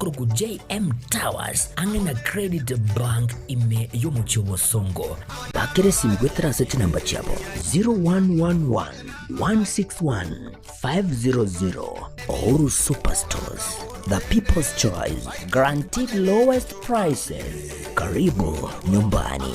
akorokwa JM Towers ang'e na Credit Bank ime y'omochie o Bosongo. Bakera esimi goetera ase chinamba chiabo 0111 161 500. Uhuru Superstores, the people's choice, guaranteed lowest prices. Karibu nyumbani.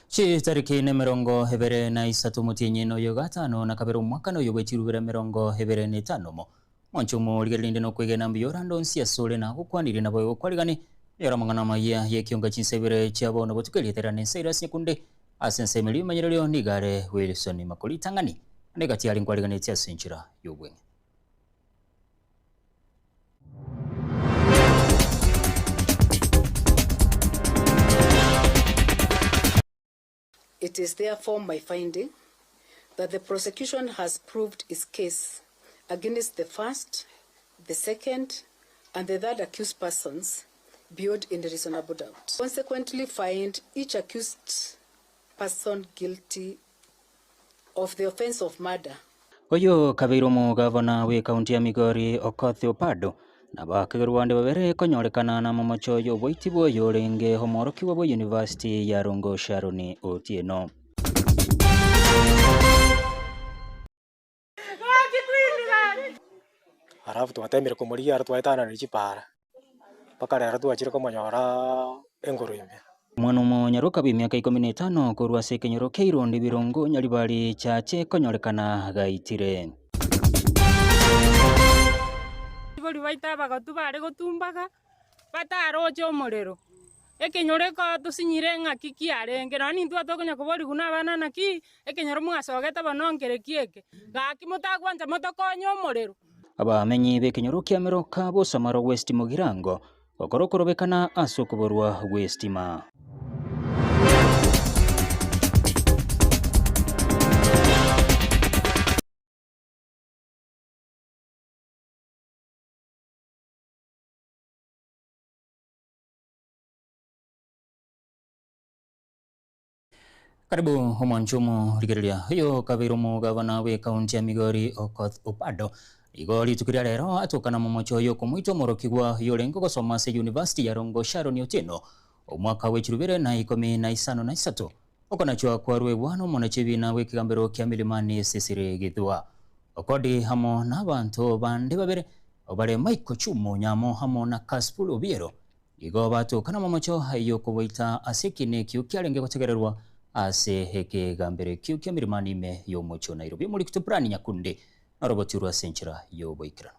Chitariki nemerongo ebere na isato omotienyi noyo gatano na kabere omwakano oyo bwe chirubere emerongo ebere na etano mo. Mwanche omorigereria rinde nokwegena mbuya orande onsi asore na gokwanire nabo gokwarigani yora amang'ana amaya yekionga chinsa ibere chia bono botuko erieta riane Cyrus Nyakunde ase ensemo eria emanyererio nigo are Wilson Makori Ritang'ani ande gati are nkwariganetie ase enchera y'obweng'e. It is therefore my finding that the prosecution has proved its case against the first, the second and the third accused persons beyond any reasonable doubt. Consequently find each accused person guilty of the offence of murder. Oyio kabeire omogavana bw'ekaunti ya Migori Okoth Obado, na abakegerwa bande babere konyorekana namomocho y'oboiti bw'oyo orenge omworokigwa bwe University ya Rongo Sharon Otieno. Alafu twatemire komorigia aro twaetananire chipara, mpaka rero twachire komonyora engoro ime. Omwana omonyaroka bw'emiaka ikomi na etano korwa ase ekenyoro kia Irondi Birongo Nyaribari Chache konyorekana gaitire. Abaibori baito abagotu bare gotumbaga, bataroche omorero, ekenyoro ekoo tosinyire ng'aki kiarenge, nonya nintwe tokonya koborigwa na abana naki, ekenyoro mwasogete bono nkere ki eke, gaki motagwancha motokonye omorero. Abamenyi b'ekenyoro kia Meroka b'Osamaro West Mugirango gokora okorobekana ase okoborwa gw'estima. Karibu omwancho omorigereria oyo kabeire omogavana bw'ekaunti ya Migori Okoth Obado igo rituko ria rero atokana momocho oyo okomoita omorokigwa oyo orenge gosoma ase University ya Rongo Sharon Otieno omwaka bwe chirubere na ikomi na isano na isato okonachwa kwarwegwa nomonachebina bw'ekegambero kia Milimani Cecily Githua Okodi amo nabanto bande babere bare Michael Chumo Nyamo amo na Kasipul Obiero Igo batoka namamocho ay'okoboita ase ekiina ekio kiarenge gotegererwa ase ekegambero ekio kia Milimani ime y'omochie o Nairobi. Omorikito Brian Nyakundi norobotirwe ase enchera y'oboikeranu.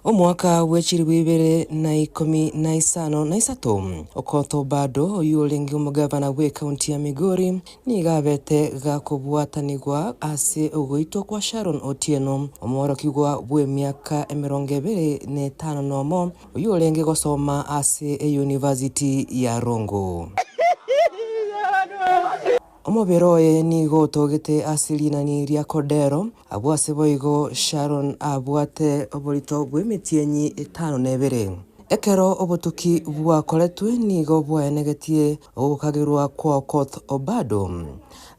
Omwaka bwe chilifu ibere na ikomi na isano na isato, Okoth Obado, oyio orenge omogavana bw'ekaunti ya Migori, Nigo abete gakobwatanigwa ase ogoitwa kwa Sharon Otieno, omworokigwa bw'emiaka emerongo ebere na etano nomo, oyio orenge gosoma ase eyunivasiti ya Rongo. Omobere oye nigo otogete ase rinani ria Kodero, abwo ase boigo Sharon abwate oborito bw'emetienyi etano na ebere. Ekero obotuki bwakoretwe nigo bwaenegetie Ogokagerwa kwa Okoth Obado,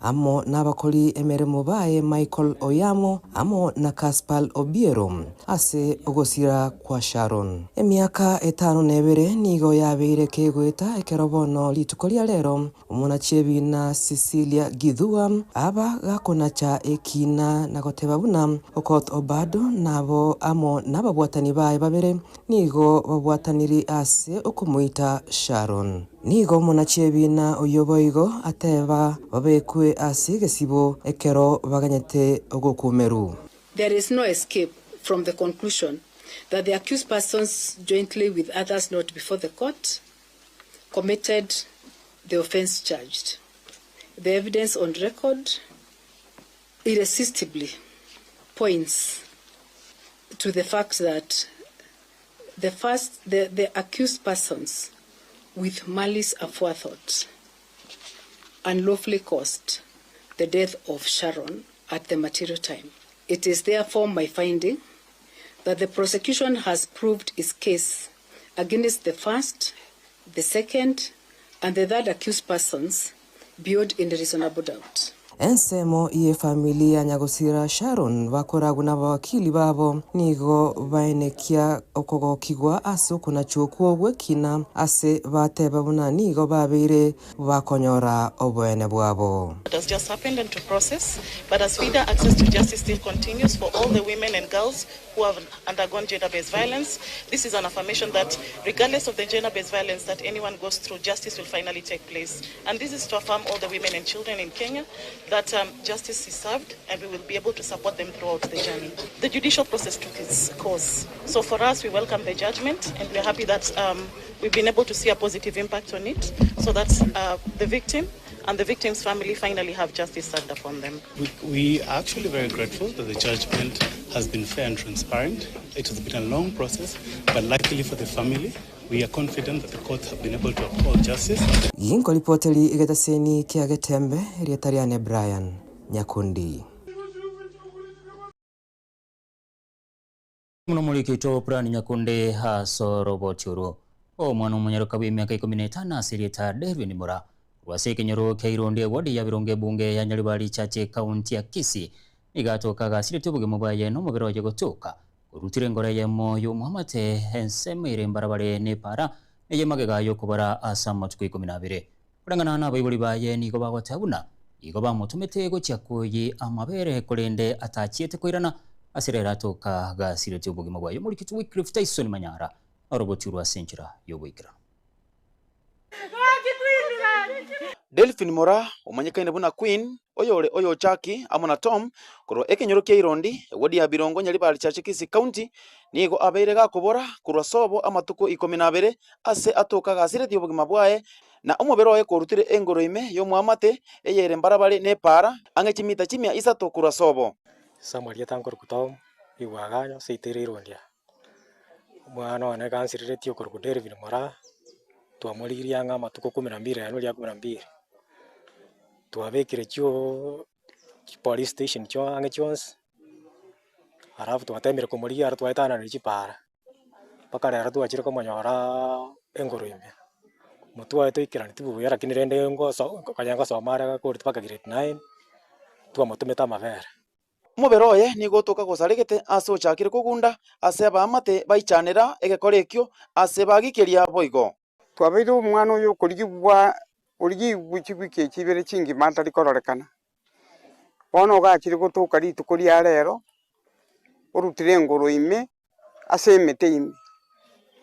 amo nabakori emeremo baye Michael Oyamo amo na Caspal Obiero ase ogosira kwa Sharon. Emiaka etano na ebere nigo yabeire kegoeta ekero bono rituko ria rero omonachiebiina Cecilia Githua aba gakonacha ekiina na goteba buna Okoth Obado nabo amo nababwatani baye babere nigo babwataniri ase okomoita Sharon. Nigo omonachiebiina oyio boigo ateeba babekwe ase egesibo ekero baganyete ogokumeru. There is no escape from the conclusion that the accused persons jointly with others not before the court committed the offence charged. The evidence on record irresistibly points to the fact that the first the, the accused persons with malice aforethought unlawfully caused the death of Sharon at the material time. It is therefore my finding that the prosecution has proved its case against the first, the second, and the third accused persons beyond any reasonable doubt. Ensemo y'efamiri ya nyagosira Sharon bakoragwa nabawakili babo nigo baenekia okogokigwa ase okonachwa okwo gw'ekina ase bateba buna nigo babeire bakonyora oboene bwabo. What has just happened and to process, but as FIDA, access to justice still continues for all the women and girls who have undergone gender-based violence. This is an affirmation that regardless of the gender-based violence that anyone goes through, justice will finally take place. And this is to affirm all the women and children in Kenya that justice is served and we will be able to support them throughout the journey. The judicial process took its course. So for us, we welcome the judgment and we're happy that we've been able to see a positive impact on it so that the victim and the victim's family finally have justice served upon them. We are actually very grateful that the judgment has been fair and transparent. It has been a long process, but luckily for the family, we are confident that the courts have been able to uphold justice. Ginkoripoteri egetaseni kia Getembe, erieta riane Brian Nyakundi. Muno murikito Brian Nyakundi hasoroboti oro omwana omonyaroka bw'emiaka 15 ase erieta Delvin Mura rwase ekenyoro kia Ironde ward ya Birongo ebunge ya Nyaribari Chache county ya Kisii nigatoka gasirete obogima bwaye n'omobere oye gotoka orutire engoro eyemo y'omoamate ensemo ere mbarabare nepara eyemagega yokobara ase amatuko 12 koreng'ana na abaibori baye nigo bagoteba buna igo bamotomete gochia koyi amabere korende atachiete koirana ase rero atoka gasirete obogima bwaye. Omorikito Wycliffe Tyson Manyara oroboti rwa ase enchera y'oboikeranu. Delphine Mora, omanyekaine buna Queen, oyore oyochaki amo na Tom, korwa ekenyoro kia Irondi, ewodi ya Birongo Nyaribari Chache Kisii County, nigo abeire gakobora korwa sobo amatuko 12 ase atoka agasiretie obogima bwaye na omobere oye korutire engoro ime y'omoamate eyere mbarabare nepara ang'e chimita chimia isato korwa sobo. Samuel Getankor Tom, Igwaganyo, Seiteri Irondia. Omwana one gansiriretie okorokwa Delvin Mora, twamorigirie ang'e amatuko 12 yaani oria 12. Twabekire chio police station chio ang'e chionsi, alafu twatemire komorigia aro twaetananire chipara, mpaka rero twachire komonyora engoro ime. Motwe oye toikeranitie buya lakini rende ngoso konya ngosoma are akorete mpaka grade 9, twamotomete amabere. Omobere oye nigo otoka gosaregete ase ochakire kogunda ase abaamate baichanera egekora ekio ase bagikeria boigo. Twabeire omwana oyo okorigibwa origibwa chiwiki echi ibere chingima atari kororekana. Bono ogachire gotoka rituko ria rero, orutire engoro ime ase emete ime.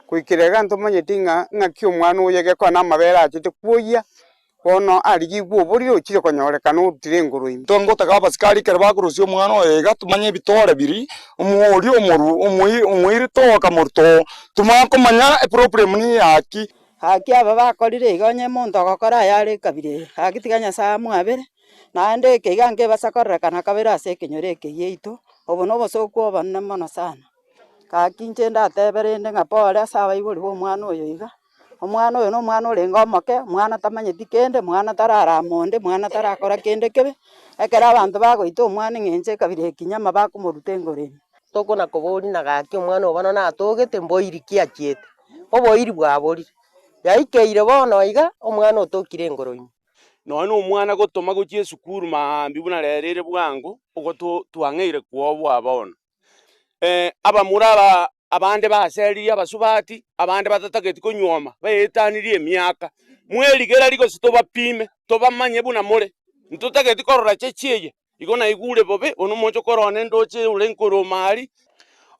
Goikera iga ntomanyeti ng'a ng'aki omwana oyo egekora na amabere achete kwoyia, bono arigibwe oborire ochire konyorekana orutire engoro ime. Tongotaka abasikari ekero bakorusia omwana oyo iga tumanye ebitore biri, omori omoru omoi omoiri toka morto, tumanye komanya eproblem ni yaki. Haki aba bakorire iga onye omonto ogokora ayare ekabira eye, haki tiga Nyasaye amwabere, naende eke iga nkebasa kororekana kabere ase ekenyoro eke giaito, obo na obosoku obonene mono sana. Gaki inche ndatebere inde ng'a pore ase abaibori ba omwana oyo iga, omwana oyo na omwana orenge omoke, mwana tamanyeti kende, mwana tararama onde, mwana tarakora kende kebe, ekero abanto bagoita omwana eng'encho ekabira ekinyama bakomoruta engoro ime. Tokona kobori na gaki omwana obo bono natogete mboiri ki achiete, oboiri bwaborire, yaikeire bono iga omwana otokire engoro ime. Nonya na omwana gotoma gochia esukuru maambia buna rero ere bwango, ogo twang'eire kwoboa bono. Abamura aba abande baseririe abasubati, abande batatageti konyuoma, baetanirie emiaka. Mwerigereria gose tobapime, tobamanye buna more, ntotageti korora chechi eye, igo naigure bobe, one omoche korora ndoche ore nkoroma aria.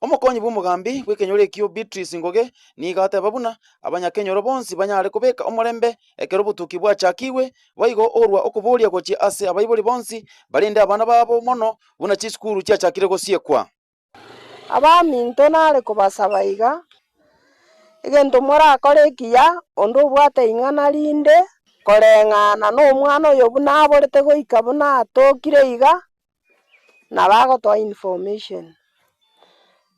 Omokonyi bw'omogambi bw'ekenyoro ekio Beatrice Ngoge nigo ateba buna abanyakenyoro bonsi banyare kobeka omorembe ekero obotuki bwachakigwe, boigo orwa okoboria gochia ase abaibori bonsi barende abana babo mono buna chisukuru chiachakire gosiekwa. Abaminto nare kobasaba iga, egento morakore ekiya, onde obwate ing'ana rinde, koreng'ana nomwana oyo buna aborete goika buna atokire iga, nabo agotoa information.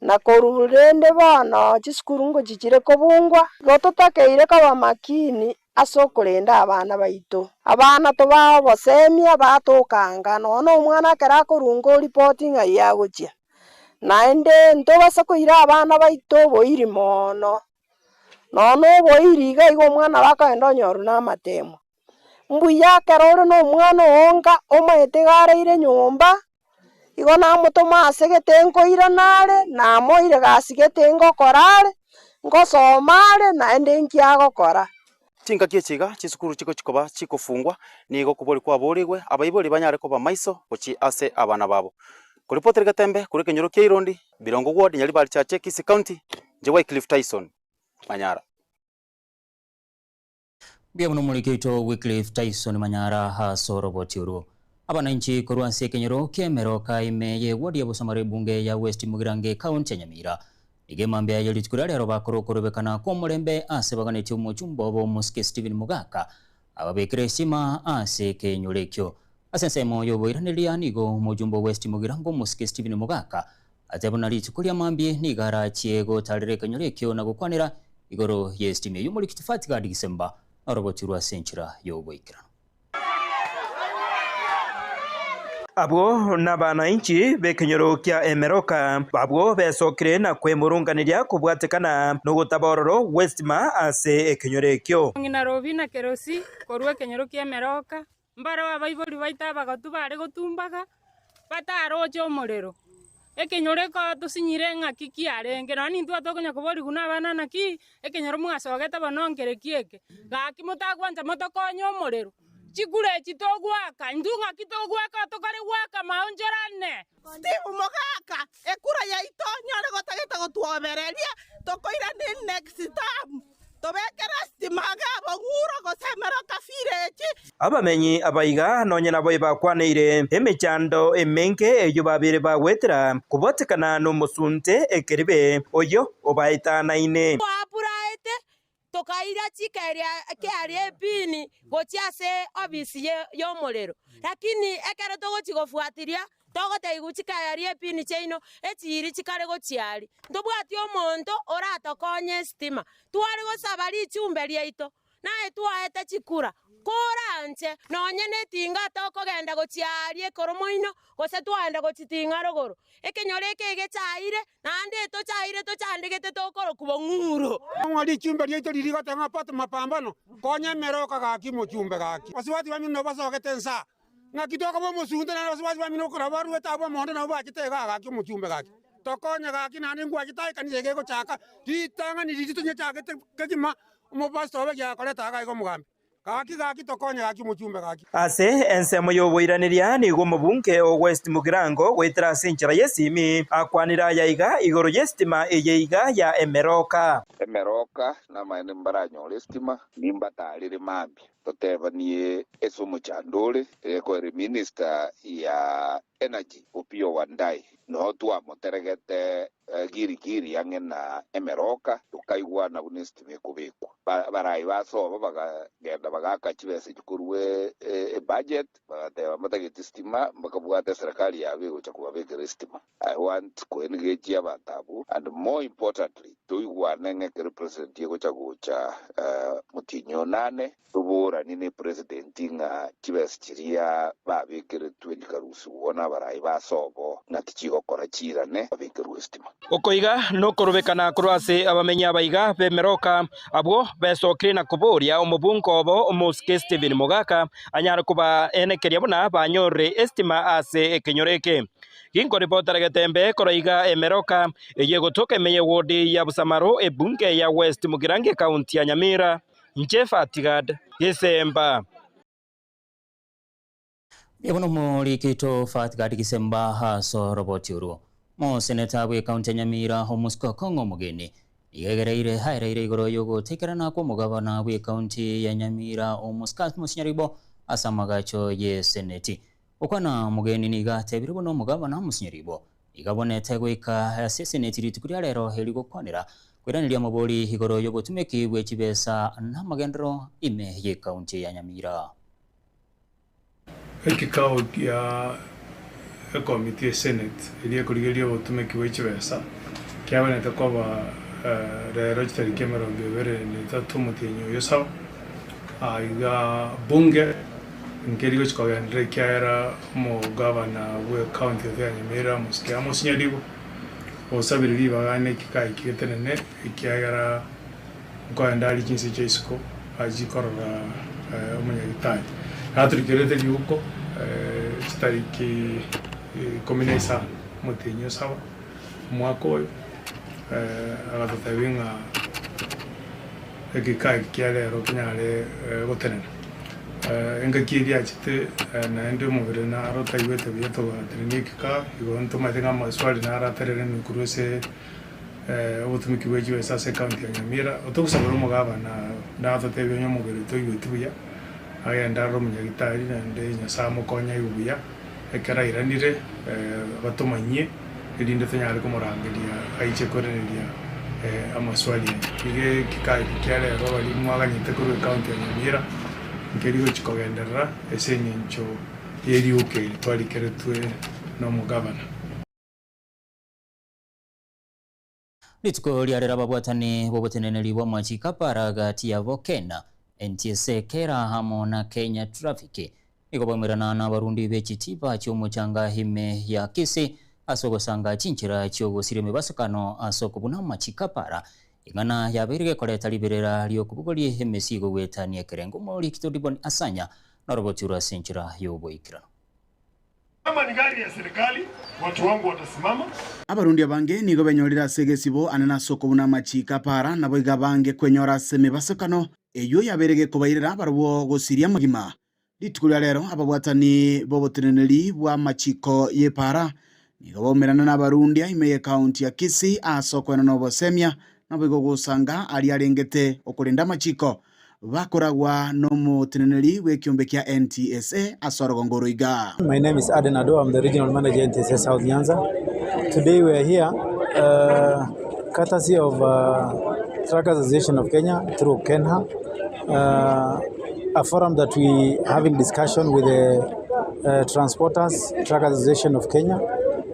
Na korwa rende bono chisukuru ngochichire kobungwa, igo totakeire koba makini ase okorenda abana baito. Abana tobae obosemia batoka anga, nonya na omwana ekero akorunga oripoti ng'ai agochia. Naende ntobasa koira abana baito oboiri mono, nonya na oboiri iga iga omwana nabo akogenda onyorwa na amatemo. Mbuya ekero ore na omwana oo nka omaete iga araire nyomba, igo namotoma ase gete nkoirana are, namoire gasi gete ngokora are, ngosoma are, naende nki agokora. Chingaki echi iga chisukuru chigochi koba chikofungwa, nigo okobori kwaborigwe abaibori banyare koba maiso gochia ase abana babo. Koripotera Getembe korwa ekenyoro kia Irondi, Birongo Ward, Nyaribari Chache, Kisii County, inche Wycliffe Tyson Manyara. Mbuya mono omoriki oito Wycliffe Tyson Manyara ase oroboti orwo. Abananchi korwa ase ekenyoro ki'emeroka ime y'eward ya Bosamaro ebunge ya West Mugirango ekaunti ya Nyamira nigo emambia ye rituko ria rero bakora okorobekana kw'omorembe ase baganetie omochumba obo omosike Stephen Mogaka ababekere esima ase ekenyoro ekio. Ase ensemo y'oboiraneria nigo omochumba o West Mugirango omosike Stephen Mogaka Ateba buna rituko ria mambia nigo arachie gotaarera ekenyoro ekio na gokwanera igoro y'esitimi eyio Omorikiti Fatgard Gisemba norogotirwe ase enchera y'oboikeranu. Abwo nabananchi b'ekenyoro kia Emeroka, abwo besokire na kwemurunganeria kobwatekana nogotaba ororo gw'esitima ase ekenyoro ekio. Ng'ina Robina Kerosi, korwa ekenyoro ki'Emeroka, Mbareo abaibori baito abagotu bare gotumbaga, bataroche omorero. Ekenyoro eko tosinyire ng'aki kiarenge, nonya nintwe tokonya koborigwa na abana naki, ekenyoro mwasogete bono nkere ki eke? Gaki motagwancha motokonye omorero, chikura echi togoaka, intwe ng'aki togoaka tokare goaka maonchorane. Steve Mogaka, Ekura yaito nyore gotagete gotwobereria, tokoirane next term tobekere estima iga abong'uro gose emeroka village. Abamenyi abaiga nonya nabo ebakwaneire emechando emenge eyio babeire bagwetera kobwatekana nomosunte ekeribe oyio obaetanaine. Twapuraete Tokaira chikeria kearia epini gochia ase ofisi y'omorero, lakini ekero togochia gofuatiria, togotebiwa chikearia epini chiaino echiiri chikare gochia aria. Ntobwati omonto oratokonye esitima. Tware gosaba richumbe riaito, naye twaete chikura, koranche nonye netinga tokogenda gochia aria ekero moino, gose twaenda gochiting'a rogoro. Ekenyoro eke egechaire, naende etochaire tochandegete tokorokwa bong'uro. Ng'a richumbe riaito riria rigoteba ng'a pata mapambano, konya emeroka gaki mochumbe gaki. Basubati bamino nabo basogete inse aa, ng'aki tokoba omosunte naende basubati bamino korwa baruete abwo omondo nabo bachete igaa gaki omochumbe gaki. Tokonye gaki naende ngwachete aye ekanisa eke egochaka, ritang'ani riria tonyechagete kegima, omopastor obe giakoreta iga iga omogambi. Gaki, gaki, tokonye gaki omochumbe gaki. Ase ensemo y'oboiraneria nigo omobunge o West Mugirango goetera ase enchera y'esimi akwanire aya iga igoro y'esitima eye iga ya emeroka. Emeroka namaene mbaranyore esitima, nimbatarere mambia totebanie ase omochando ore, egekoera eminister ya Energy Opiyo Wandayi noo twamoteregete giri giri ang'e na emeroka, tokaigwana buna esitima ekobekwa. Abarai ba sobo bakagenda bagaaka chibesa chikorwa ebudget, bagateba mbatageti esitima, mbakabwate eserekari yabo egocha kobabekera esitima. I want koengage abanto abwo and more importantly toigwane ng'a ekero president egocha gocha motienyi onane, Toboranie ne president ng'a chibesa chiria babekeretwe chikarusigwa nabarai ba sobo ng'a tichigokora chiirane babekerwe estima. Okoiga nokorobekana korwa ase abamenyi abaiga b'emeroka, abwo besokire na koboria omobungo obo omosike Stephen Mogaka anyare kobaenekeria buna banyorire estima ase ekenyoro eke. Ginkoripotera getembe korwa iga emeroka eye egotoka ime y'ewodi ya Busamaro ebunge ya West Mugirango ekaunti ya Nyamira. Inche Fatigad, Gisemba. Mbuya mono omoriki oito Fatigad Gisemba ase oroboti orwo. Moseneta bw'ekaunti ya Nyamira Omusika Okong'o Omogeni nigo egereire aereire igoro y'ogotekerana kw'omogabana bw'ekaunti ya Nyamira Omusika Musinyaribo ase amagacho y'eseneti. Gokwana Omogeni nigo atebire buna omogabana Musinyaribo nigo abonete goika ase eseneti rituko ria rero eri gokwanera koiraneria amabori igoro y'obotumeki bwe chibesa na amagenderero ime y'ekaunti ya Nyamira. Ekikao gia ekomiti ye Senate eria ekorigereria obotumeki bwe chibesa kiabenerete koba rero chitariki 23 omotienyi oyo saba aiga bunge nkeri gochi kogenderera ekiagera omogavana bwe county ya Nyamira Mosike Amos Nyaribo osabire ribaga na ekikao eki getenene ekiagera Nkoenda aria chinse chia isiko achie korora omonyagitari. Naturikerete riuko chitariki 15 omotienyi o saba omwaka oyo, agatotebia ng'a egeka eke kia rero kenyare gotenena. Engaki eria achete naende omobere naro otaigwete buya togatenenia ekeka, igo ntomanyete ng'a amaswali naro atererenwe korwa ase. Obotumiki bwe chibesa ase ecounty ya Nyamira, otogosabera omogabana natotebie onye omobere toigweti buya, agende arore omonyagitari naende Nyasae amokonye aigwe buya, ekero airanire batomanyie erinde tonyare komorangeria aiche korereria amaswali aya. Iga ekikao eke kia rero baria mwaganyete korwa ecounty ya Nyamira nkeri gochi kogenderera ase eng'encho ye rioka eri twarikeretwe na omogabana. Rituko riarero ababwatani b'oboteneneri bw'amachiko apara gati yabo Kena, NTSA, Kera amo na Kenya Traffic nigo baumerana n'abarundi be chitiba chi'omochanga ime ya Kisii ase ogosanga chinchera chi'ogosiria emebasokano ase okobuna amachiko apara. Ing'ana yabeire gekoreta riberera ri'okobogoria emesigo goetania ekerengo Omorikito Dibon Asanya noroboti rwa ase enchera y'oboikeranu. Kama ni gari ya serikali, watu wangu watasimama. Abarundi abange nigo benyorire ase egesibo anene ase okobuna amachiiko a para, naboigo abange kwenyora ase emebasokano eyio yabeire gekobairera barabwo gosiria amagima. Rituko ria rero ababwatani b'oboteneneri bw'amachiiko y'epara nigo baumerana n'abarundia ime y'ekaunti ya Kisii ase okoenana obosemia naboigo gosanga aria arengete okorenda amachiiko bakoragwa nomoteneneri bw'ekiombe kia NTSA ase orogongo oro iga. My name is Aden Ado, I'm the regional manager NTSA South Nyanza. Today we are here uh, courtesy of uh, Truckers Association of Kenya through KENHA, uh, a forum that we having discussion with the uh, transporters, Truckers Association of Kenya,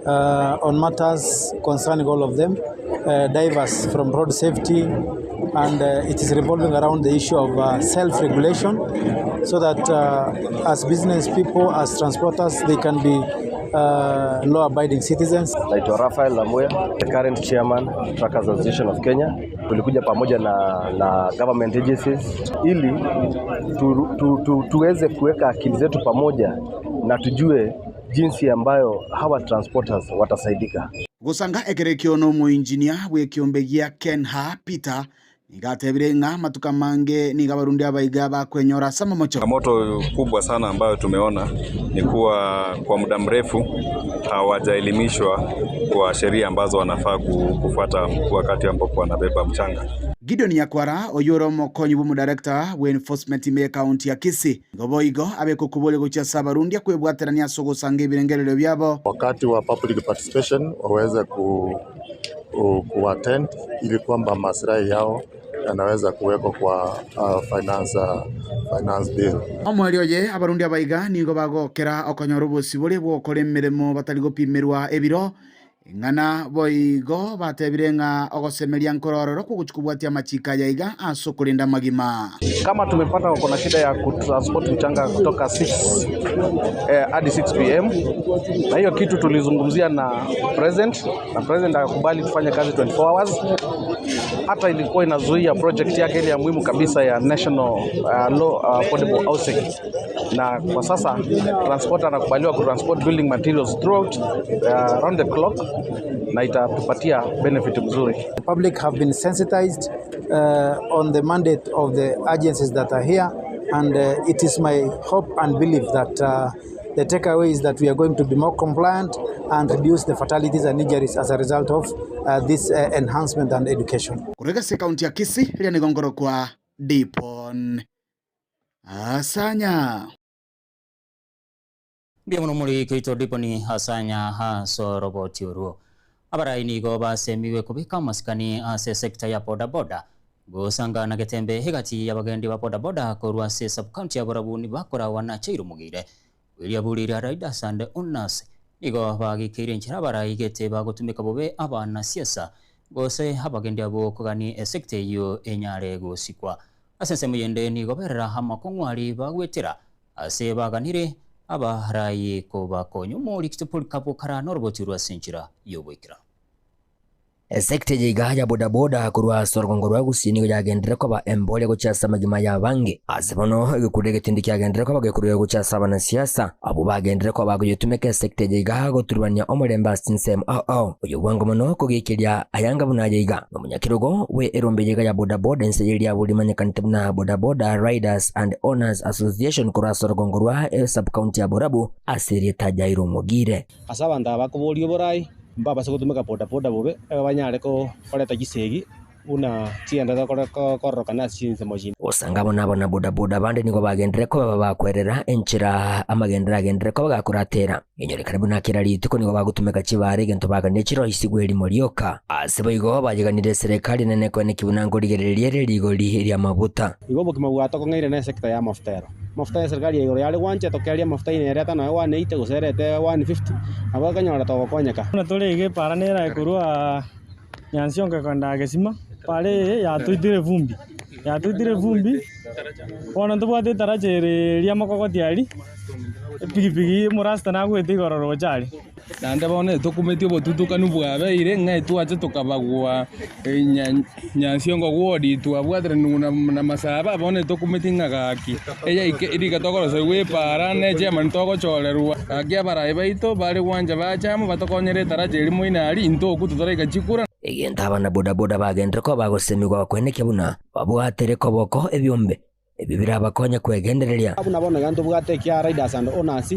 uh, on matters concerning all of them, uh, diverse from road safety, and uh, it is revolving around the issue of uh, self-regulation, so that uh, as business people, as transporters, they can be uh, law-abiding citizens. Naitwa Rafael Lamuya, the current chairman Truckers Association of Kenya. Tulikuja pamoja na, na government agencies ili tu, tu, tu, tuweze kuweka akili zetu pamoja na tujue jinsi ambayo hawa transporters watasaidika. Gosanga ekerekio na omoinjinia bw'ekiombe gia Kenha Peter nigo atebire ng'a matuko amange nigo abarundi abaiga bakwenyora ase amamocho. Changamoto kubwa sana ambayo tumeona ni kuwa kwa muda mrefu hawajaelimishwa kwa sheria ambazo wanafaa kufuata wakati ambapo wanabeba mchanga. Gideon Nyakwara oyio ore omokonyi bw'omodirector bwa enforcement ime y'ekaunti ya Kisii nigo boigo abeka okoboria gochia ase abarundi akwebwaterania ase ogosanga ebirengererio biabo. Wakati wa public participation waweze ku, ku, ku attend ili kwamba maslahi yao yanaweza kuwekwa kwa finance, finance bill. Omoerio oye abarundi abaiga nigo bagokera okonyora obosibore bw'okora emeremo batari gopimerwa ebiro ing'ana boigo batebire ng'a ogosemeria nkorororo kogochi kobwatia amachiko aya iga ase okorenda amagima. Kama tumepata wako na shida ya kutransport mchanga kutoka 6 hadi 6 pm, na hiyo kitu tulizungumzia na president na president akakubali tufanye kazi 24 hours. Hata ilikuwa inazuia project yake ile ya muhimu kabisa ya national law affordable housing, na kwa sasa transporter anakubaliwa kutransport building materials throughout around the clock na itatupatia benefit mzuri. The public have been sensitized on the mandate of the agencies that are here, and it is my hope and belief that The takeaway is that we are going to be more compliant and reduce the fatalities and injuries as a result of this enhancement and education. Korwa ase ekaunti ya Kisii, riria nigo nkorokwa Dipon Asanya. Mbuya mono morike oito Dipon Asanya ase oroboti orwo. Abarai nigo basemigwe kobeka amasikani ase esector ya bodaboda gosanga na getembe egati y'abagendi ba bodaboda korwa ase esub-county ya Borabu nibakorawa na Jairo Mugeire. William Burira Riders and Owners nigo bagikeire enchera abarai gete bagotumeka bobe abanasiasa gose abagendi abwo kogani esector eyio enyare gosikwa. Ase ensemo yende nigo berera amakong'u aria bagwetera ase baganire abarai kobakonya omorikito Polycarp Okara noroboti rwa ase enchera y'oboikeranu. Esekta eye iga ya bodaboda korwa ase orogongo rwa Gusii nigo yagenderire koba emboria gochia ase amagima y'abange. Ase bono, egekundi egetindi kiagenderire koba gekorua gochia ase abanasiasa, abwo bagenderire koba bagoyetumeka esekta eye iga goturubania omorembe ase chinsemo ao ao. Oyo bwango mono kogeikeria ayanga buna aya iga, nomonyakerogo bwe erombe eye iga ya bodaboda ense eye riabo rimanyekanete buna Bodaboda Riders and Owners Association korwa ase orogongo rwa esub-county ya Borabu ase erieta Jairo Mogire. Ase abanto aba bakoboria oborai, mbabase gotumeka bodaboda bobe, banyare koreta chisegi buna chigenderete kororokana ase chinsemo chinde. Gosanga amo nabo na bodaboda abande nigo bagenderere koba bakwerera enchera amagenderero agenderere koba gakoratera. Enyorekane buna kera rituko nigo bagotumeka chibara egento baganie chiroisigwe erimo rioka. Ase boigo bayeganire eserekari enene koenekia buna nkorigereria ere rigori ri'amaguta. Igo obogima bwatokong'eire nesector y'amafuta ero. Amafuta y'eserikari ya igoro yare gwancha tokeria amafuta ime ereta nonya 180 gose erete 150, nabo okonyora togokonyeka. Buna tore iga epaara nerae korwa Nyansiongo kogenda Gesima, epaara eye yatoitire evumbi, yatoitire evumbi, bono ntobwate etaracha ere eria mokogoti aria, epikipiki omorasta nagwete igoro roche aria. Naende bono etokumetie obotutukanu bwabeire, ng'a etwache tokabagwa nyansiongo ward twabwateranigwa na masaba, bono etokumetie ng'a gaki eyaike riga tokoroserigwa epaara ne chairman togochorerwa. Gaki abarai baito bare gwancha bache amo batokonyere etaracha eria moino aria, intwe okwo totaraika chikura. Egento abana bodaboda bagenderere koba bagosemigwa bakoenekia buna babwatere koboko ebiombe Ebio birabakonye kwegendereria. Buna bono iga ntobwate ekia Riders and Owners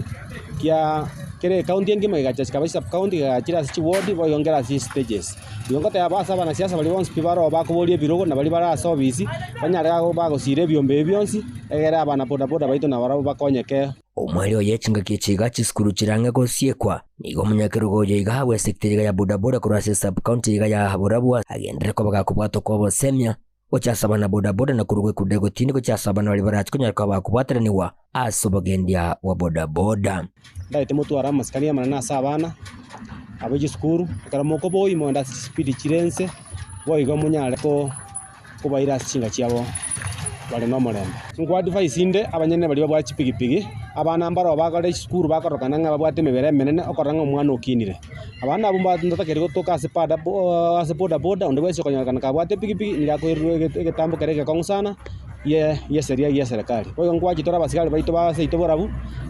kia kera ecounty engima egacha chikaba chi sub-county kegachire ase chiward boigo nkere ase chistages. Igo ngoteba ase abanasiasa baria bonsi pi baroo bakoboria ebirogo na baria bare ase ofisi banyare bagosira ebiombe ebi bionsi egere abana bodaboda baito nabarabwo bakonyeke. Omweri oye chingaki echi iga chisukuru chire ang'e gosiekwa. Nigo omonyakerogo oyo iga bw'esecta iga ya bodaboda korwa ase esub-county iga ya Burabua agenderere koba gakobwatwa kw'obosemia Gochia ase abana bodaboda na korwa gw'ekuda egotindi gochia ase abana baria barache konyara koba bakobwataranigwa ase obogendia bwa bodaboda. Ndagete motware amasikani amanene ase abana abe chisukuru, ekero mokoboyia mogende ase chispeed chire inse, boigo monyare kobaira ase chinka chiabo bare nomorembe. Nkoadvise inde abanyene baria babwate chipigipigi, abana mbaroo bakore chisukuru bakorokana ng'a babwate emebere emenene okorora ng'a omwana okinire. Abana abwo mbatakeire gotoka ase pada ase bodaboda, onde bwensi okonyorekana kabwate epikipiki nigo akoirerwa egetambo keria egekong'u sana gi'eseria gi'eserekari. Boigo nkwachi tore abasigari baito ba seito barabwo,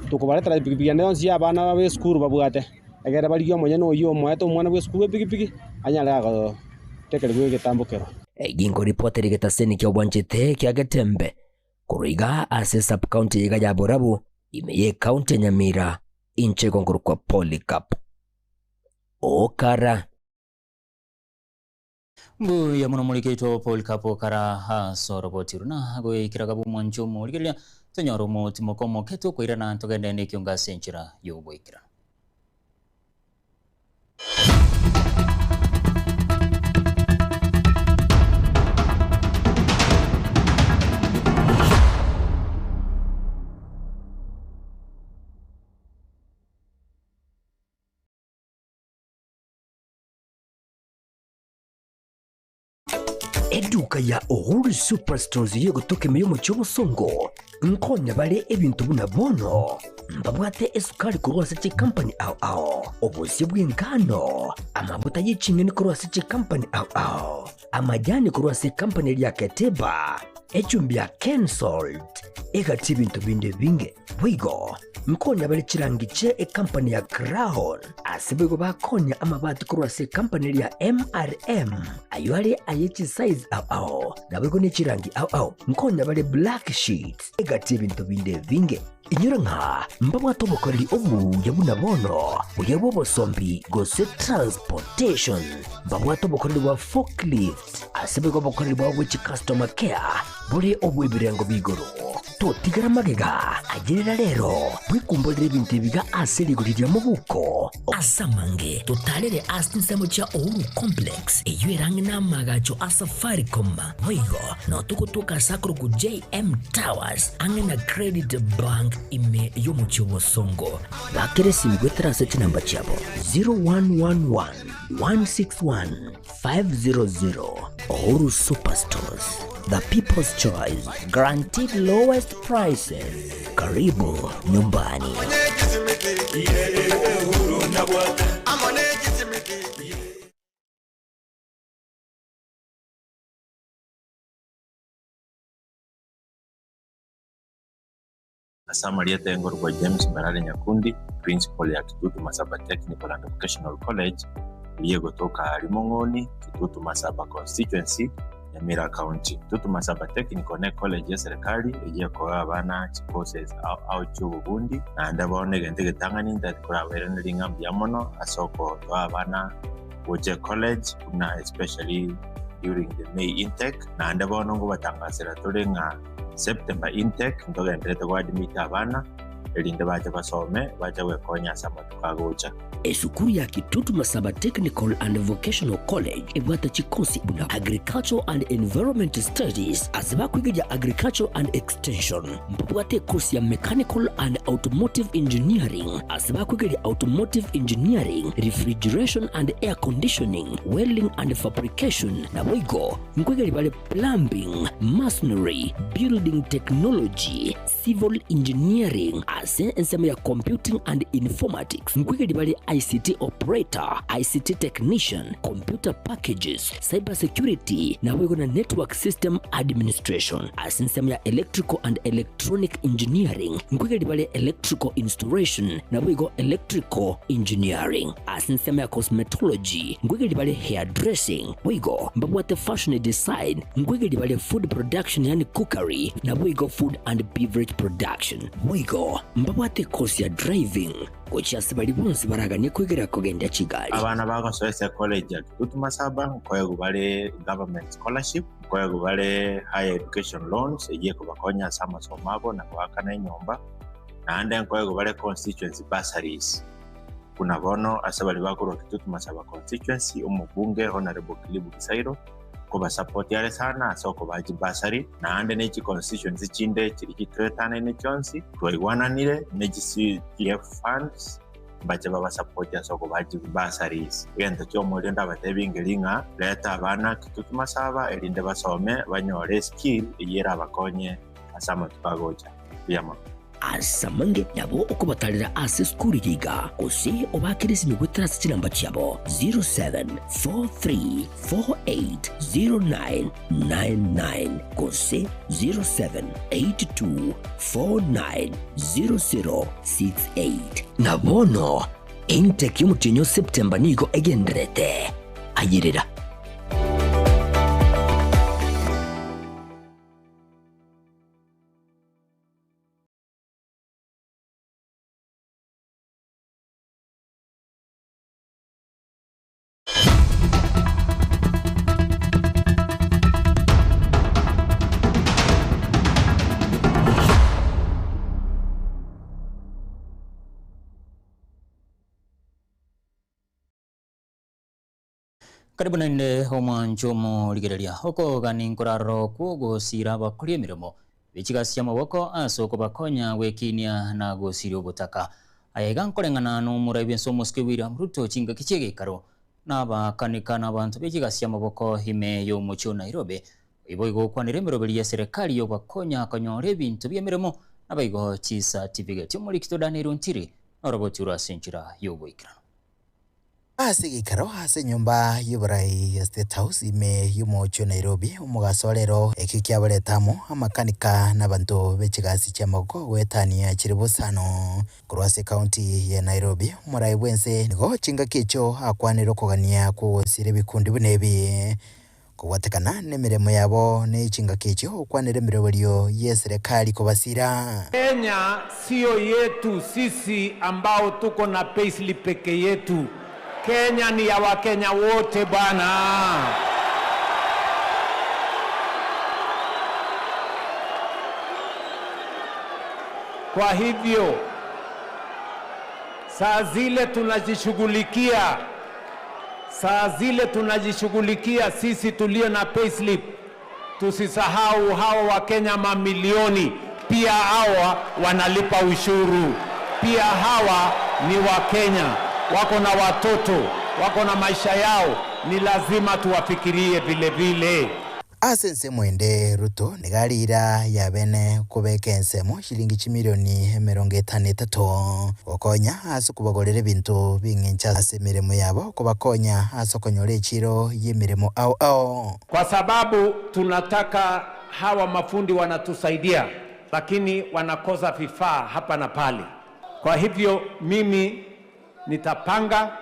tokobaretera epikipiki ende yonsi ya abana b'esukuru babwate, egere barigie omonyene oyio omoete omwana bw'esukuru epikipiki, anyare agotekerigwa egetambo kero. Ginkoripotera egetaseni ki'obwanchete kia Getembe korwa iga ase esub-county iga ya Borabu, ime y'ecounty ya Nyamira, inche igo nkorokwa Polycarp Okara. Mbuya mono morikeitwe Polycarp Okara ase oroboti runa goikera gabwo omwancho omorigereria tonyore omotimoka omoke tokoirana togende nekiongo ase enchera y'oboikeranu. Eduka ya Uhuru Superstores y'ogotoka ime y'omochie obosongo nkonya bare ebinto buna bono mbabwate esukari korwa ase chikampani ao ao, obosie bw'engano, amabuta ye ching'eni korwa ase chikampani ao ao, amajani korwa ase ekampani eria ya Keteba, echumbi ya Kensalt, egati ebinto binde ebinge. Boigo nkonya bare chirangi chie ekampani ya Crown, ase boigo bakonya amabati korwa ase ekampani eria ya MRM, ayio are aye chisize ao ao, naboigo ne chirangi ao ao. Nkonya bare black sheets, egati ebinto binde ebinge. Inyora ng'a mbabwate obokoreri obuya buna bono, buya bw'obosombi gose transportation. Mbabwate obokoreri bwa forklift, ase boigo obokoreri bwabo bwe chicustomer care bore obw'ebirengo b'igoro. Totigera magega, ayerera rero, bwekumborere ebinto ebiga ase rigori ria mobuko. Ase amange, totarere ase chinsemo chia Uhuru Complex, eyio ere ang'e n'amaagacho a Safaricom. Boigo nao togotoka ase akorokwa JM Towers, ang'e na Credit Bank ime y'omochie o Bosongo. Bakera esimi goetera ase chinamba chiabo 0111 161 500. Uhuru Superstores, the people's choice, guaranteed lowest prices. Karibu nyumbani. Ase amarieta y'engorokwa James Mbarare Nyakundi, Principal ya Kitutu Masaba Technical and Vocational College, eria egotoka aaria Mong'oni, Kitutu Masaba Constituency, Nyamira County. Kitutu Masaba Technical ne college y'eserekari eyio ekoa abana chicourses ao ao chi'obobundi, naende bono egento egetang'ani ntagete korabairanerie ng'a mbuya mono ase okotoa abana gocha ecollege buna especially during the May intake, naende bono nkobatangasera tore ng'a September intake ntogenderete goadmit abana erinde bache basome bache gwekonya ase amatuko agocha. Esukuru ya Kitutu Masaba Technical and Vocational College ebwate chikosi buna Agricultural and Environment Studies ase bakwegeria Agriculture and Extension. Mbabwate ekosi ya Mechanical and Automotive Engineering ase bakwegeria Automotive Engineering, Refrigeration and Air Conditioning, Welding and Fabrication, naboigo nkwegeria bare Plumbing, Masonry, Building Technology, Civil Engineering ase ensemo ya Computing and Informatics nkwegeri bare ICT Operator, ICT Technician, Computer Packages, Cyber Security naboigo na Network System Administration. Ase ensemo ya Electrical and Electronic Engineering nkwegeri bare Electrical Installation naboigo Electrical Engineering. Ase ensemo ya Cosmetology nkwegeri bare Hairdressing boigo mbabwate Fashion Design nkwegeri bare Food Production yaani Cookery naboigo Food and Beverage Production. Boigo mbabwate ekosi ya Driving gochia ase baria bonsi baraganie kwegera kogendia chigari. Abana bagosoa ase ecollege ya Kitutu Masaba nkoegwa bare government scholarship, nkoegwa bare higher education loans eyio ekobakonya ase amasomo abo na goakana enyomba, naende nkoegwa bare constituency bursaries. Buna bono ase baria bakorwa Kitutu Masaba constituency, omobunge Honourable Kilibu Gisairo nkobasapoti are sana ase okobaa chibursary, naende ne chiconstituency chinde chiria chitoetanaine chionsi twaigwananire ne chi CDF funds mbache babasapoti ase okobaa chibursaries. Egento ki'omoerio ndabatebie nkeri ng'a reta abana Kitutu Masaba erinde basome banyore eskill eyio erabakonye ase amatuko agocha. Mbuya mono. Ase amange nabo okobatarera ase esukuru eye iga, gose obaakere esimi goetera ase chinamba chiabo 0743480999 gose 0782490068. Na bono intake y'omotienyi o September nigo egendererete. Ayerera. Karibu naende omwancho omorigereria okogani nkorarora okwo gosira abakori emeremo be chigasi chi'amaboko ase okobakonya gwekinia na gosiria obotaka. Aya iga nkoreng'ana nomorai bw'ense omosike William Ruto chingaki chi'egeikaro na abakanika na abanto be chigasi chi'amaboko ime y'omochie o Nairobi. Igo igo okwanire emeroberi y'eserekari y'obakonya konyora ebinto bi'emeremo nabaigo chisatifigeti. Omorikito Daniel Ontiri norogoturwa ase enchera y'oboikeranu. Ase egeikaro ase enyomba y'oborai ya State House ime y'omochie o Nairobi, omogaso o rero ekio kiabarete amo amakanika na abanto be chigasi chi'amagoko goetania chire bosano korwa ase ekaunti ya Nairobi. Omorai bw'ense nigo chingaki echio akwanire okogania kw'ogosira ebikundi buna ebi. Kobwatekana nemeremo yabo ne chingaki echio okwanera emeroberio y'eserekari kobasira. Kenya sio yetu sisi ambao tuko na payslip peke yetu. Kenya ni ya Wakenya wote bwana. Kwa hivyo saa zile tunajishughulikia, saa zile tunajishughulikia sisi tulio na payslip, tusisahau hawa Wakenya mamilioni, pia hawa wanalipa ushuru, pia hawa ni Wakenya, wako na watoto, wako na maisha yao, ni lazima tuwafikirie vile vile. Ase ensemo ende Ruto nigo arira yabene kobeka ensemo shilingi chimilioni 53 gokonya ase okobagorera ebinto bing'encho ase emeremo yabo kobakonya ase okonyora echiro y'emeremo ao ao. Kwa sababu tunataka hawa mafundi wanatusaidia, lakini wanakosa vifaa hapa na pale. Kwa hivyo mimi nitapanga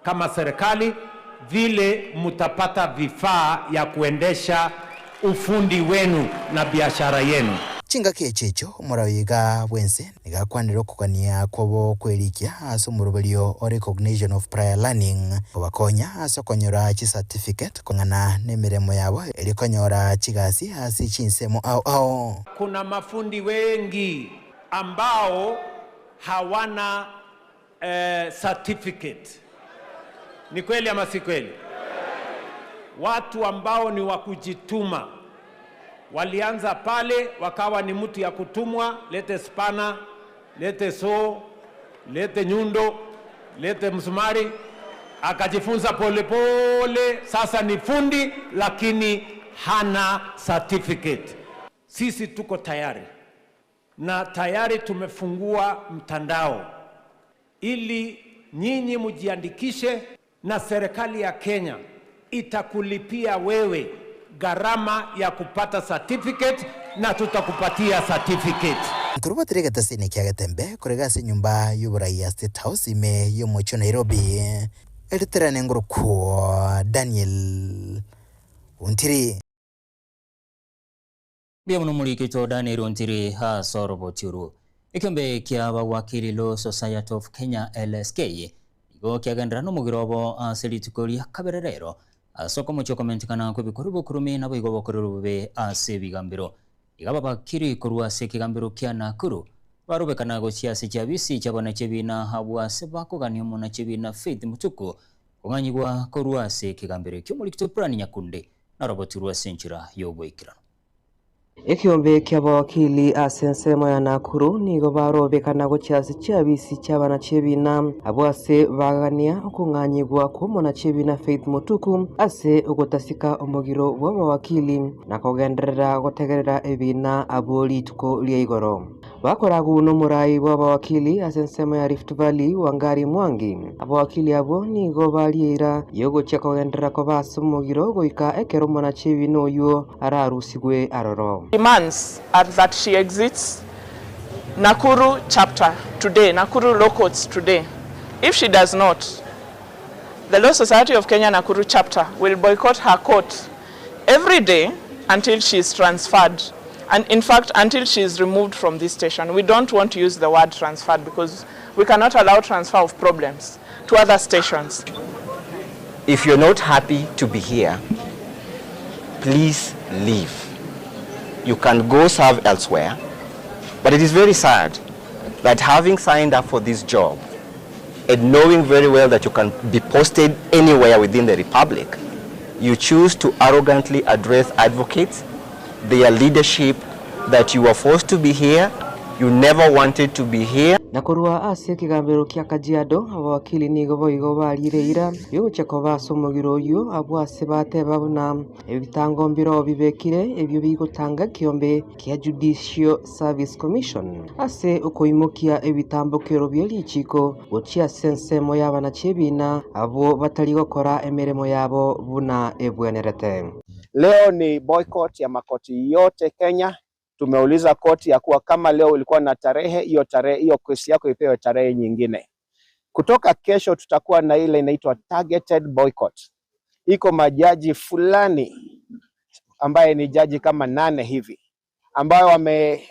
kama serikali vile mtapata vifaa ya kuendesha ufundi wenu na biashara yenu. Chingaki echi echio omorabi iga bwense nigo akwanire okogania kwabo kwerikia ase omoroberio o Recognition of Prior Learning kobakonya ase okonyora chicertificate kong'ana nemeremo yabo erio konyora chigasi ase chinsemo ao ao. Kuna mafundi wengi ambao hawana certificate. Ni kweli ama si kweli? Watu ambao ni wa kujituma walianza pale, wakawa ni mtu ya kutumwa, lete spana, lete soo, lete nyundo, lete msumari, akajifunza polepole, sasa ni fundi lakini hana certificate. Sisi tuko tayari na tayari tumefungua mtandao ili nyinyi mjiandikishe, na serikali ya Kenya itakulipia wewe gharama ya kupata certificate na tutakupatia certificate. Nkorobotire egetasini kia Getembe korega ase enyomba y'oborai ya State House ime y'omochie o Nairobi, eriterane ngorokwo Daniel Ontiri. Mbuya mono omorikito Daniel Ontiri ase oroboti orwo. Ekeombe kia Abawakili Law Society of Kenya, LSK, nigo kiagenderera nomogiro obo ase rituko ria kabere rero ase okomochia okomentekana kw'ebikorwa b'okorumi naboigo obokoreri bobe ase ebigambero. Iga ababakiri korwa ase ekegambero kia Nakuru barobekana gochia ase chiabisi chi'abanachebina abwo ase bakogania omonachebina Faith Mutuku kong'anyigwa korwa ase ekegambero ekio. Omorikito Brian Nyakundi narobotirwe ase enchera y'oboikeranu. Ekeombe ki'abawakili ase ensemo ya Nakuru nigo barobekana gochia ase chiabisi chi'abanachebina abwo ase bagania okong'anyigwa kw'omonachebina Faith Mutuku ase ogotasika omogiro bw'abawakili na kogenderera gotegerera ebina abwo rituko ria igoro. Bakoragwa nomorai bw'abawakili ase ensemo ya Rift Valley Wangari Mwangi. Abawakili abwo nigo baria eira y'ogochia kogenderera koba ase omogiro goika ekero omonachebina oyio ararusigwe aroro. Demands are that she exits Nakuru chapter today, Nakuru Law Courts today. If she does not, the Law Society of Kenya Nakuru chapter will boycott her court every day until she is transferred, and in fact until she is removed from this station. We don't want to use the word transferred because we cannot allow transfer of problems to other stations. If you're not happy to be here, please leave. You can go serve elsewhere. But it is very sad that having signed up for this job and knowing very well that you can be posted anywhere within the Republic, you choose to arrogantly address advocates, their leadership, that you were forced to be here, you never wanted to be here. Na korwa ase ekegambero kia Kajiado, abawakili nigo boigo bariire eira y'ogochia koba ase omogiro oyio abwo ase bateba buna ebitango mbiroo bibekire ebio bigotanga ekiombe kia Judicial Service Commission ase okoimokia ebitambokero bie richiko gochia ase ensemo y'abanachebina abwo batari gokora emeremo yabo buna ebwenerete. Leo ni boycott ya makoti yote Kenya. Tumeuliza koti ya kuwa kama leo ulikuwa na tarehe hiyo, tarehe hiyo kesi yako ipewe tarehe nyingine. Kutoka kesho tutakuwa na ile inaitwa targeted boycott. Iko majaji fulani ambaye ni jaji kama nane hivi ambayo wame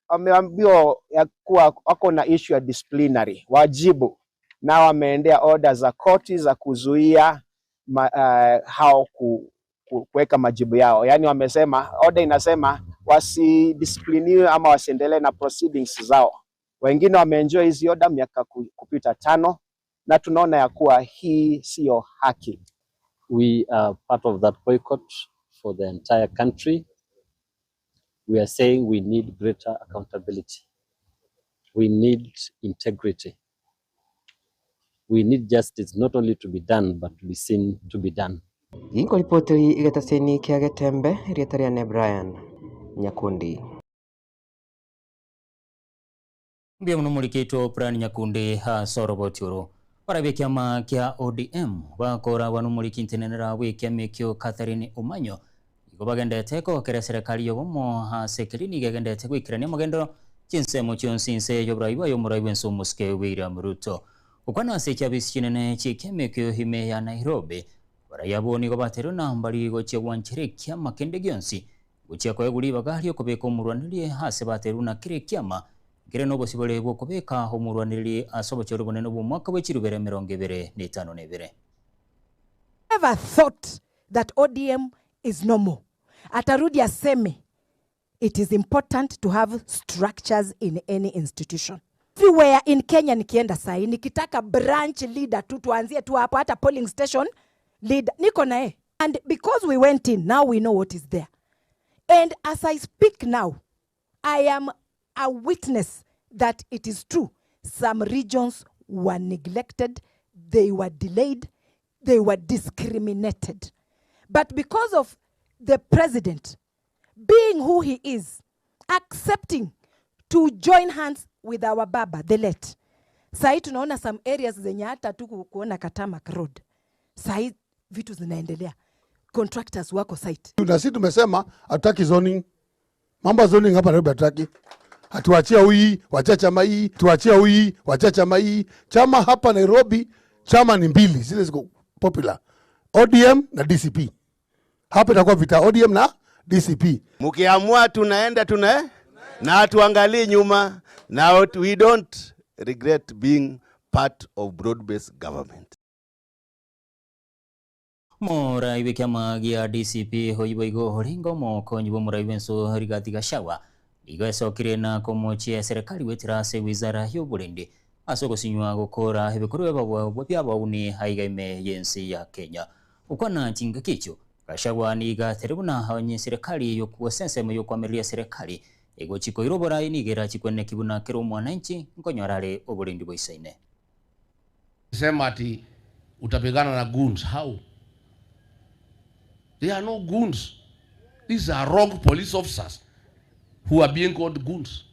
wameambiwa ya kuwa wako na issue ya disciplinary wajibu, na wameendea order za koti za kuzuia ma, hao ku, ku, kuweka majibu yao. Yaani wamesema order inasema wasidiscipliniwe ama wasiendelee na proceedings zao. Wengine wameenjoy hizi order miaka kupita tano, na tunaona ya kuwa hii siyo haki. We are part of that boycott for the entire country. We are saying we need greater accountability. We need integrity. We need justice not only to be done, but to be seen to be done. Ginkoripoteri egetaseni kia Getembe erieta riane Brian Nyakundi. Mbia muno mulikitwo Brian Nyakundi ha soroboti oro barabia kiama kia ODM bakora bano muliki ntenenera bwe kiama ekio Catherine Omanyo igo bagendete kogokera serikali yobomo ase ekeri gegendete gwikirania omogendero chinsemo chionsi inse yoborai bwayo omorai bwense omosike William Ruto okwana ase echiabisi chinene chikiama ekio ime ya Nairobi barai abo nigo baterwe na mbari gochia gwanchera ekiama kende gionsi gochia koegwa ribaga riokobeka omorwanirie ase baterwe na kera ekiama nkere na obosibore bwokobeka omorwaniriri ase obochori obonene bwa omwaka bwa chirubere 2052. Never thought that ODM is normal. Atarudi aseme it is important to have structures in any institution. Everywhere in Kenya nikienda sahi, nikitaka branch leader tu tuanzie tu hapo, hata polling station leader niko naye. And because we went in, now we know what is there. And as I speak now, I am a witness that it is true. Some regions were neglected, they were delayed, they were discriminated. But because of the president being who he is, accepting to join hands with our baba, the late. Sahi tunaona some areas zenye hata tu kuona Katamak Road. Sahi vitu zinaendelea. Contractors wako site. Na sisi tumesema hatutaki zoning. Mambo ya zoning hapa Nairobi hatutaki. Hatuachia huyi, wachia chama hii, tuachia huyi, wachia chama hii. Chama hapa Nairobi, chama ni mbili, zile ziko popular. ODM na DCP. Hapa itakuwa vita ODM na DCP. Mkiamua tunaenda tuna na hatuangalii nyuma na we don't regret being part of broad-based government. Morai bwe kiama gia DCP hoibo igo horingo mokonyi bwa morai bwenso Rigathi Gachagua igo esokire na komochia serikali wetira ase wizara y'oborindi ase ogosinywa gokora ebikorwa ebabwa byabauni aiga ime yensi ya Kenya. Okwana chingaki ekio Gachagua niga atere buna onye serikali yokuosa ensemo yokwamireria serikali egochikoira oborai niga erachikweneki buna kera omwananchi nkonyora are oborindi bwa isaine. Sema ati utapigana na goons, how? There are no goons. These are wrong police officers who are being called goons.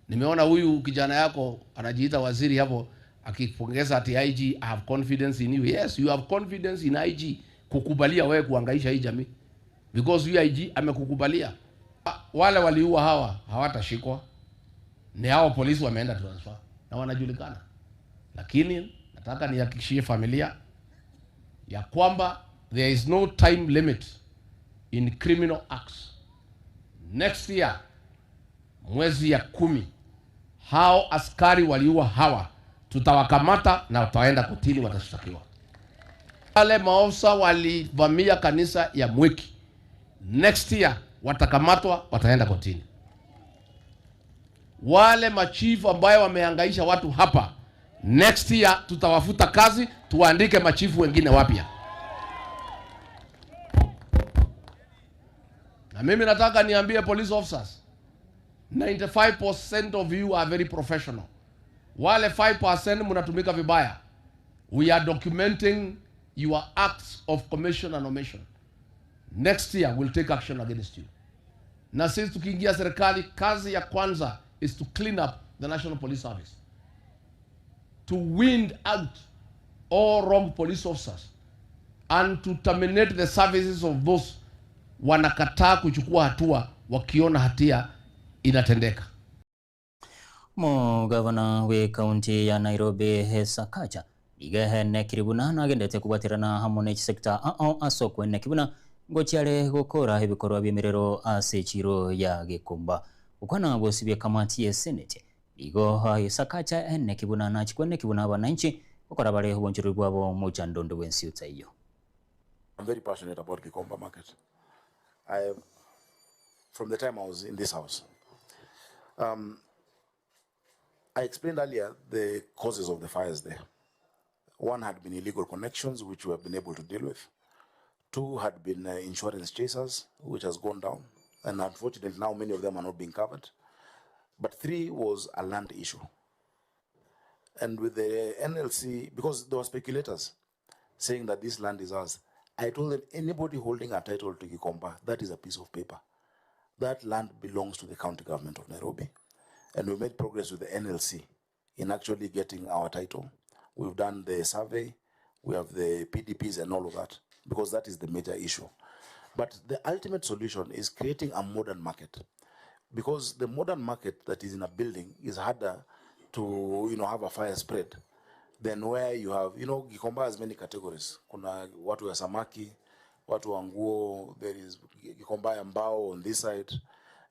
Nimeona huyu kijana yako anajiita waziri hapo akipongeza ati IG, I have confidence in you. Yes, you have confidence in IG kukubalia wewe kuhangaisha hii jamii. Because huyu IG amekukubalia. Wale waliua hawa hawatashikwa. Ni hao polisi wameenda transfer na wanajulikana. Lakini nataka nihakikishie familia ya kwamba there is no time limit in criminal acts. Next year mwezi ya 10 hao askari waliua hawa tutawakamata na wataenda kotini, watashtakiwa. Wale maofisa walivamia kanisa ya Mwiki, next year watakamatwa, wataenda kotini. Wale machifu ambayo wamehangaisha watu hapa, next year tutawafuta kazi, tuandike machifu wengine wapya. Na mimi nataka niambie police officers, 95% of you are very professional. Wale 5% mnatumika vibaya. We are documenting your acts of commission and omission. Next year we'll take action against you. Na sisi tukiingia serikali, kazi ya kwanza is to clean up the National Police Service. To weed out all wrong police officers and to terminate the services of those wanakataa kuchukua hatua wakiona hatia inatendeka. Mo gavana we kaunti ya Nairobi Sakaja igahene kiribuna nagendete kubatirana hamwe n'ekisekita ao ase okwene kibuna Ngochia are gokora ebikorwa bi'emerero ase echiro ya Gekomba. Gokwana bosibia ekamati ye Senate. Igo Isakacha eneki buna nachikwe eneki buna abananchi gokora bare obonchoreri bwabo omochando onde bwensi otaiyo. I'm very passionate about Gikomba market. I, from the time I was in this house. Um, I explained earlier the causes of the fires there. One had been illegal connections, which we have been able to deal with. Two had been uh, insurance chasers, which has gone down. And unfortunately, now many of them are not being covered. But three was a land issue. And with the NLC, because there were speculators saying that this land is ours, I told them anybody holding a title to Gikomba, that is a piece of paper. That land belongs to the county government of Nairobi. And we made progress with the NLC in actually getting our title. We've done the survey, we have the PDPs and all of that, because that is the major issue. But the ultimate solution is creating a modern market because the modern market that is in a building is harder to you know have a fire spread than where you have you know Gikomba has many categories. Kuna watu wa samaki, watu wa nguo, there is Gikomba ya mbao on this side.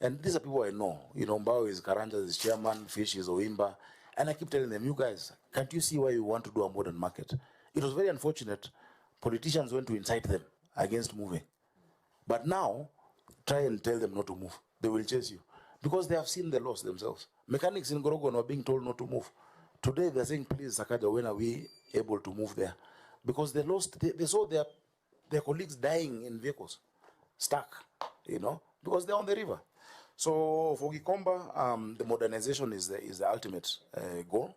And these are people I know. You know, Mbao is Karanja is chairman, Fish is Oimba. And I keep telling them, you guys, can't you see why you want to do a modern market? It was very unfortunate. Politicians went to incite them against moving. But now, try and tell them not to move. They will chase you because they have seen the loss themselves. Mechanics in Gorogon were being told not to move. Today they're saying, please, Sakaja, when are we able to move there? Because they lost, they, they saw their, their colleagues dying in vehicles, stuck, you know, because they're on the river. So for Gikomba, um, the modernization is the, is the ultimate uh, goal.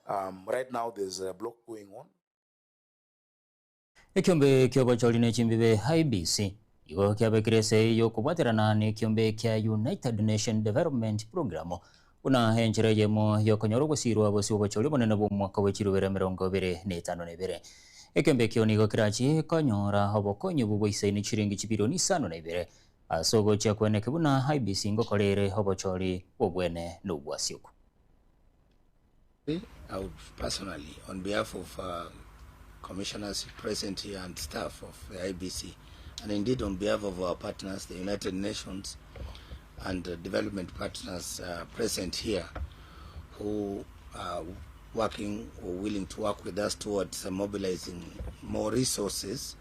Um, right now, there's a block going on. Ekiombe ki'obochori ne chimbibe IEBC igo kiabekire esegi y'okobwaterana na ekiombe kia United Nation Development Program buna enchera eyemo y'okonyora ogosirwa bosio obochori obonene bwa omwaka bwe chirubere emerongo ebere na etano na ebere. Ekiombe ekio nigo kerachie konyora obokonyi obwo bwaisaine chiringi chibilioni isano na ibere ase ogochia kweneke buna IEBC ngokora ere obochori bw'obwene na obwasioku. I would personally, on behalf of uh, commissioners present here and staff of the IBC, and indeed on behalf of our partners, the United Nations and uh, development partners uh, present here, who are working or willing to work with us towards uh, mobilizing more resources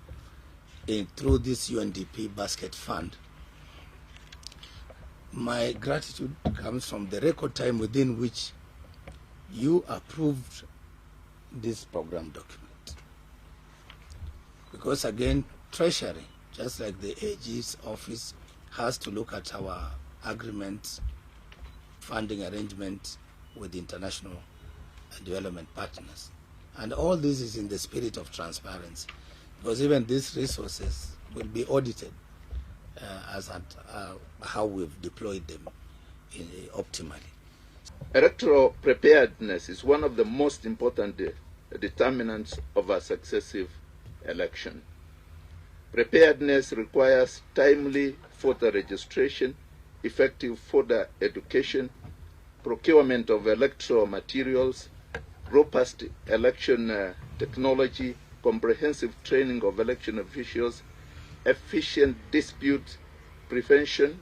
in, through this UNDP basket fund. My gratitude comes from the record time within which you approved this program document. Because again, Treasury, just like the AG's office, has to look at our agreements, funding arrangement with international development partners. And all this is in the spirit of transparency, because even these resources will be audited uh, as at uh, how we've deployed them in, uh, optimally. Electoral preparedness is one of the most important de determinants of a successive election. Preparedness requires timely voter registration, effective voter education, procurement of electoral materials, robust election uh, technology, comprehensive training of election officials, efficient dispute prevention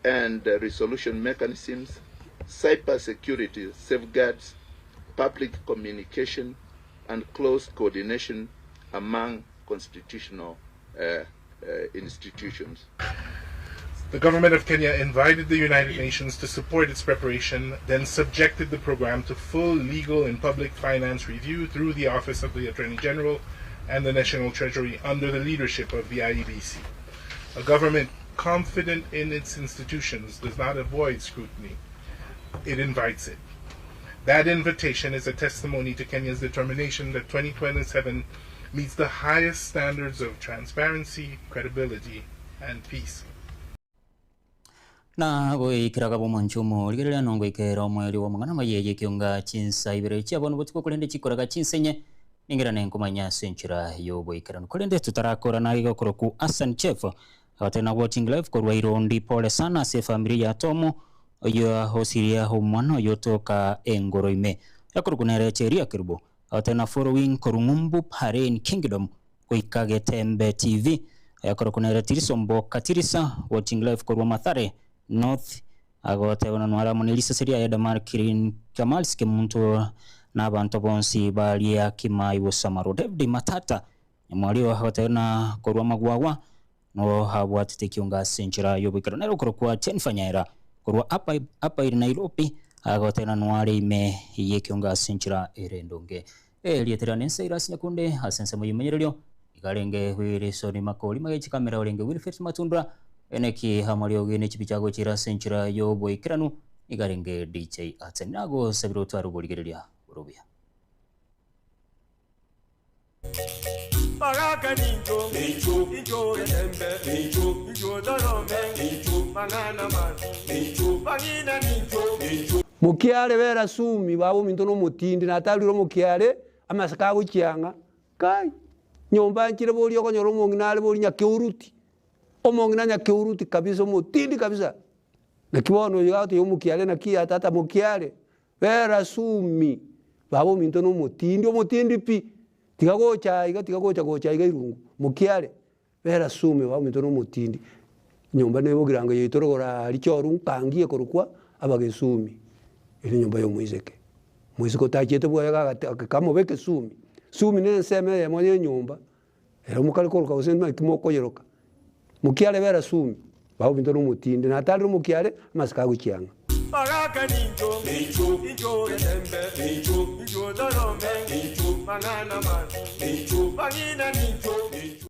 and uh, resolution mechanisms, cybersecurity safeguards, public communication, and close coordination among constitutional uh, uh, institutions. The government of Kenya invited the United Nations to support its preparation, then subjected the program to full legal and public finance review through the Office of the Attorney General and the National Treasury under the leadership of the IEBC. A government confident in its institutions does not avoid scrutiny, it invites it. That invitation is a testimony to Kenya's determination that 2027 meets the highest standards of transparency, credibility, and peace. Na goikera bomonche omorigereria nongoikera omoerio bw'amang'ana amaya eye ekionga chinsa ibere chia bono botuko korende chikoraga chinsenye ningerane nkomanya ase enchera y'oboikeranu korende tutarakora nari gokoroku Asan Chef agatena watching live korwa Irondi pole sana ase efamiri ya Tomo oyo osiria omwana oyo otoka engoro ime yakoroku nere Cheria Kerubo agatena following korung'umbu Pareen Kingdom goika Getembe TV. Akorokwa nere Tirisa Omboka Tirisa, watching live korwa Mathare North, agoteba na nware amo ne risase riaye Damar Kirin Kamals Kemunto na abanto bonsi baria Kimai Bosamaro. David Matata Nyamwario agoteba na korwa Magwagwa no abwatete ekiongo ase enchera y'oboikero. Nere okorokwa Jennifer Nyaera korwa Upper Upper Nairobi agoteba na nware ime y'ekiongo ase enchera ere endonge. Erieta riane Cyrus Nyakunde ase ensemo y'omomenyererio iga arenge Wilson Makori Magechi Kamera orenge Wilfred Matundura Eneki amariogi ne chibicha agochira ase enchera y'oboikeranu iga arenge DJ Aten nagosabire otware oborigereria bore obuya. Baraka nincho, nincho, nincho getembe, nincho, nincho torome, nincho, mang'ana masi, nincho, bang'ina nincho, nincho. Mokiare bera sumi baba ominto nomotindi natarire omokiare amaseko agochiang'a kai nyomba nchire boria okonyora omong'ina are boria nyakeuruti omong'ina nyakeuruti kabisa omotindi kabisa naki bono oyo agotebia omokiare naki ya tata mokiare bera sumi baba ominto nomotindi omotindi pi tiga gocha iga tiga gocha gocha iga irungu mokiare Bera sume baminto nomotindi, enyomba nebogirango yaito rogoro aaria choru nkangi ekorokwa abagesumi, ere enyomba ya omoiseke. Omoiseke otachiete bwoye gagate kamobeke sumi, sumi na ensemo eyemo ya enyomba, ere mokare koroka gose naki mokoyeroka, mokiare bera sumi, baminto nomotindi, natarire omokiare, amasiko agochiang'a. Baraka nincho, nincho, nincho getembe, nincho, nincho torome, nincho, mang'ana masi, nincho, bang'ina nincho, nincho.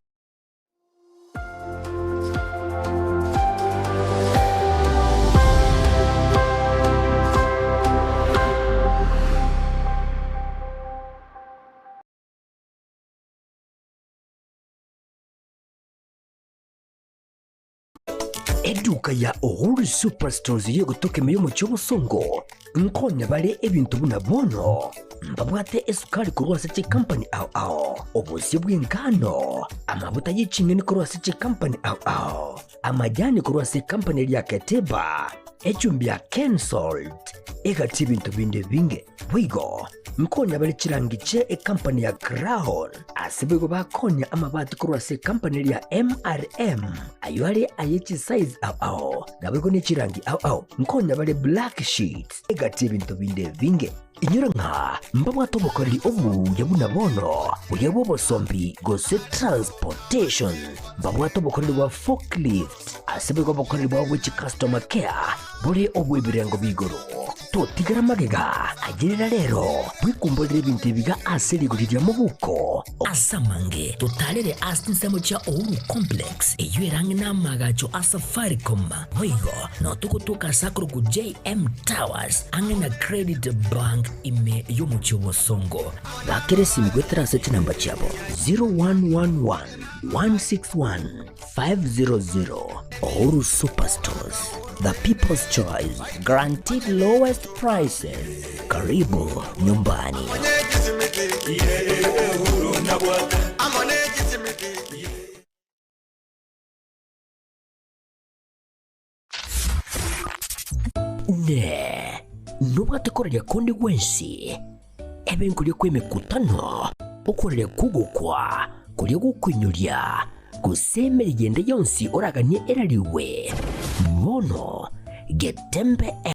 Eduka ya Uhuru Superstores y'egotoka ime y'omochie obosongo nkonya bare ebinto buna bono mbabwate esukari korwa ase chikampani ao ao, obosie bw'engano, amabuta ye ching'eni korwa ase chikampani ao ao, amajani korwa ase ekampani eria ya Keteba, echumbi ya Kensalt, egati ebinto binde ebinge. Boigo nkonya bare chirangi chie ekampani ya Crown, ase boigo bakonya amabati korwa ase ekampani eria ya MRM, ayio are aye chisize ao ao, naboigo ne chirangi ao ao. Nkonya bare black sheets, egati ebinto binde ebinge. Inyora ng'a mbabwate obokoreri obuya buna bono, buya bw'obosombi gose transportation. Mbabwate obokoreri bwa forklift, ase boigo obokoreri bwabo bwe chicustomer care bore obw'ebirengo b'igoro. Totigera magega, ayerera rero, bwekumborere ebinto ebiga ase rigori ria mobuko. Ase amange, totarere ase chinsemo chia Uhuru Complex, eyio ere ang'e n'amaagacho a Safaricom. Boigo, nao togotoka ase akorokwa JM Towers, ang'e na Credit Bank ime y'omochie o Bosongo. Bakera esimi goetera ase chinamba chiabo 0111 161 500. Uhuru Superstores, the people's choice, guaranteed lowest prices. Karibu nyumbani. Ne nobwate koraria konde gwensi, ebe nkoria kw'emekutano, okoraria kw'ogokwa, koria gokoinyoria, gose emeriga ende yonsi oraganie erarigwe. Bono Getembe.